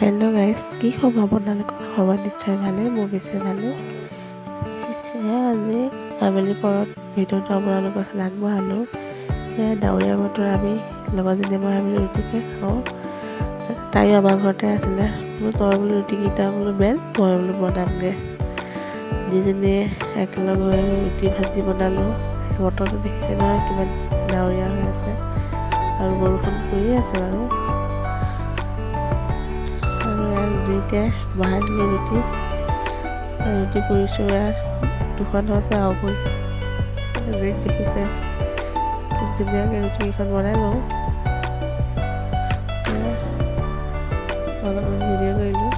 Hello' guys, কি খবৰ আপোনালোকৰ? খবৰ নিশ্চয় ভালেই, মোৰ বেছি ভালেই। এয়া আজি আবেলি পৰত ভিডিঅ'টো আপোনালোকৰ ওচৰলৈ আগবঢ়ালোঁ। এয়া ডাৱৰীয়া বতৰ, আমি লগৰজনীয়ে মই ভাবিলোঁ ৰুটিকে খাওঁ। তাইও আমাৰ ঘৰতে আছিলে। বোলো তই বোলো ৰুটিকেইটা বোলো বেল, মই বোলো বনামগৈ। দুইজনীয়ে একেলগ হৈ ৰুটি ভাজি বনালোঁ। বতৰটো দেখিছে নহয় কিমান ডাৱৰীয়া হৈ আছে আৰু বৰষুণ পৰিয়ে আছে বাৰু। আৰু ইয়াত জুইতে বহাই দিলোঁ ৰুটি, ৰুটি পুৰিছোঁ। ইয়াত দুখন হৈছে আৰু জুইত দেখিছে ধুনীয়াকৈ ৰুটিকেইখন বনাই লওঁ। অলপমান ভিডিঅ' কৰিলোঁ।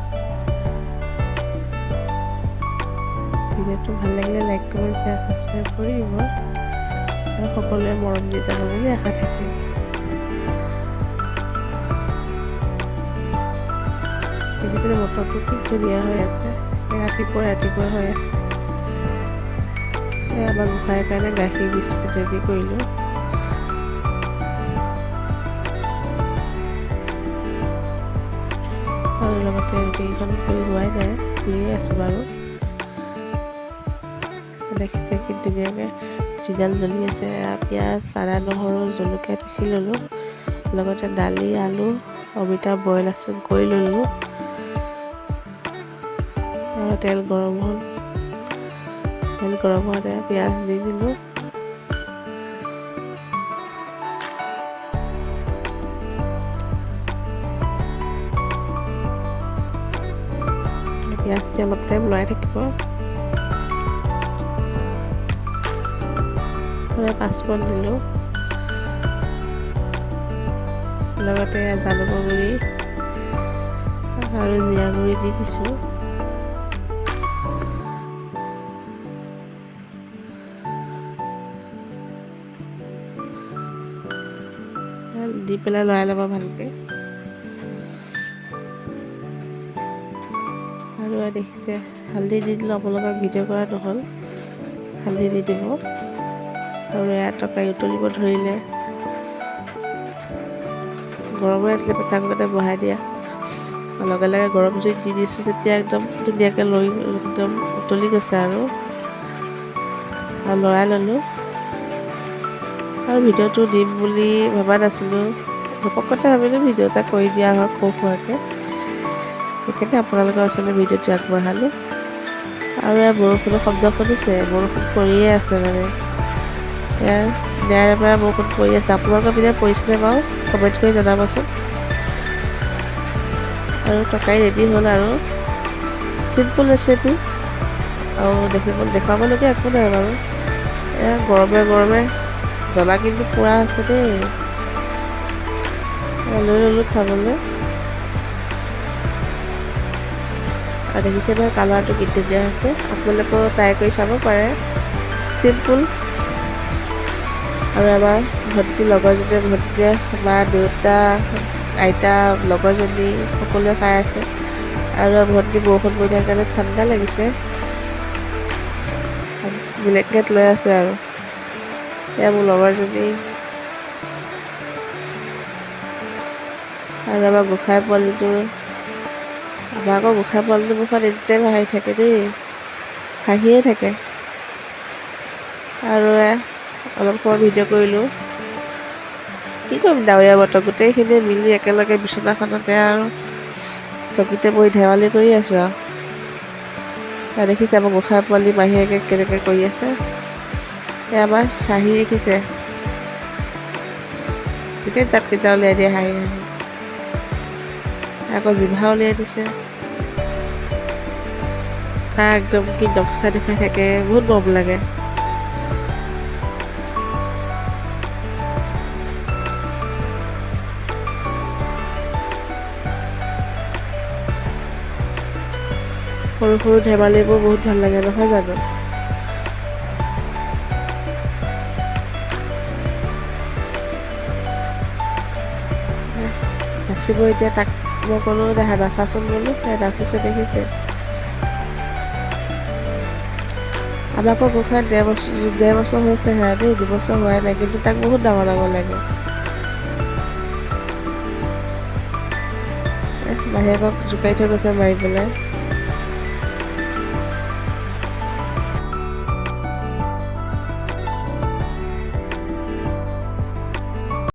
ভিডিঅ'টো ভাল লাগিলে লাইক, কমেণ্ট, শ্বেয়াৰ, ছাবস্ক্ৰাইব কৰি দিব আৰু সকলোৱে মৰম দি যাব বুলি আশা থাকিল। দেখিছেনে বতৰটো কি ধুনীয়া হৈ আছে, ৰাতিপুৱা ৰাতিপুৱা হৈ আছে। আমাৰ গোসাঁইৰ কাৰণে গাখীৰ বিস্কুট ৰেডি কৰিলোঁ। আৰু লগতে ৰুটিকেইখন পুৰি হোৱাই নাই, পুৰিয়ে আছোঁ বাৰু। দেখিছে কি ধুনীয়াকৈ জুইডাল জ্বলি আছে। পিঁয়াজ, আদা, নহৰু, জলকীয়া পিচি ল'লোঁ, লগতে দালি, আলু, অমিতা বইল আছে কৰি ল'লোঁ। আৰু তেল গৰম হ'ল, তেল গৰম হওঁতে পিঁয়াজ দি দিলোঁ। পিঁয়াজ দি অলপ টাইম লৰাই থাকিব। পাঁচফোৰণ দিলোঁ, লগতে জালুকৰ গুড়ি আৰু জিৰা গুড়ি দি দিছোঁ। দি পেলাই লৰাই ল'ব ভালকৈ। আৰু দেখিছে হালধি দি দিলোঁ, আপোনালোকক ভিডিঅ' কৰা নহ'ল, হালধি দি দিব। আৰু এয়া তৰকাৰী উতলিব ধৰিলে, গৰম হৈ আছিলে প্ৰেছাৰ কুকাৰতে বহাই দিয়া, লগে লগে গৰম জুইত দি দিছোঁ যেতিয়া একদম ধুনীয়াকৈ লৈ একদম উতলি গৈছে। আৰু লৰাই ল'লোঁ। আৰু ভিডিঅ'টো দিম বুলি ভবা নাছিলোঁ, ঘপকতে ভাবিলোঁ ভিডিঅ' এটা কৰি দিয়া হওক সৰু সুৰাকৈ, সেইকাৰণে আপোনালোকৰ ওচৰলৈ ভিডিঅ'টো আগবঢ়ালোঁ। আৰু ইয়াৰ বৰষুণৰ শব্দ শুনিছে, বৰষুণ পৰিয়ে আছে, মানে ইয়াৰ নেৰানেপেৰা পৰা বৰষুণ পৰি আছে। আপোনালোকৰ পিনে পৰিছেনে বাৰু কমেণ্ট কৰি জনাবচোন। আৰু তৰকাৰী ৰেডি হ'ল। আৰু চিম্পুল ৰেচিপি, আৰু দেখিব দেখুৱাবলগীয়া একো নাই বাৰু। এয়া গৰমে গৰমে জ্বলা কিন্তু পূৰা আছে দেই, লৈ ল'লোঁ খাবলৈ। আৰু দেখিছে নহয় কালাৰটো কি ধুনীয়া হৈছে, আপোনালোকেও ট্ৰাই কৰি চাব পাৰে, চিম্পুল। আৰু আমাৰ ভণ্টি লগৰজনীয়ে, ভণ্টিয়ে, মা, দেউতা, আইতা, লগৰজনী সকলোৱে খাই আছে। আৰু ভণ্টি বৰষুণ পৰি থকাৰ কাৰণে ঠাণ্ডা লাগিছে, ব্লেংকেট লৈ আছে। আৰু এয়া মোৰ লগৰজনী আৰু আমাৰ গোঁসাই পোৱালিটো। আমাৰ আকৌ গোঁসাই পোৱালিটোৰ মুখত এনি টাইম হাঁহি থাকে দেই, হাঁহিয়ে থাকে। আৰু অলপ সময় ভিডিঅ' কৰিলোঁ। কি কৰিম, ডাৱৰীয়া বতৰ, গোটেইখিনিয়ে মিলি একেলগে বিচনাখনতে আৰু চকীতে বহি ধেমালি কৰি আছোঁ। আৰু দেখিছে আমাৰ গোঁসাই পোৱালি মাহীয়েকে কেনেকৈ কৰি আছে, এয়া আমাৰ হাঁহি দেখিছে, গোটেই দাঁতকেইটা উলিয়াই দিয়ে হাঁহি হাঁহি, আকৌ জিভা উলিয়াই দিছে। তাৰ একদম কি নক্সা দেখুৱাই থাকে, বহুত মৰম লাগে। সৰু সৰু ধেমালিবোৰ বহুত ভাল লাগে নহয় জানো? নাচিব এতিয়া, তাক মই ক'লোঁ দেখা নাচাচোন বোলো, নাচিছে দেখিছে। আমাকো গোসাঁই 1.5 বছৰ হৈছে হে দেই, 2 বছৰ হোৱাই নাই, কিন্তু তাক বহুত ডাঙৰ ডাঙৰ লাগে। মাহীয়েকক জোকাই থৈ গৈছে মাৰি পেলাই।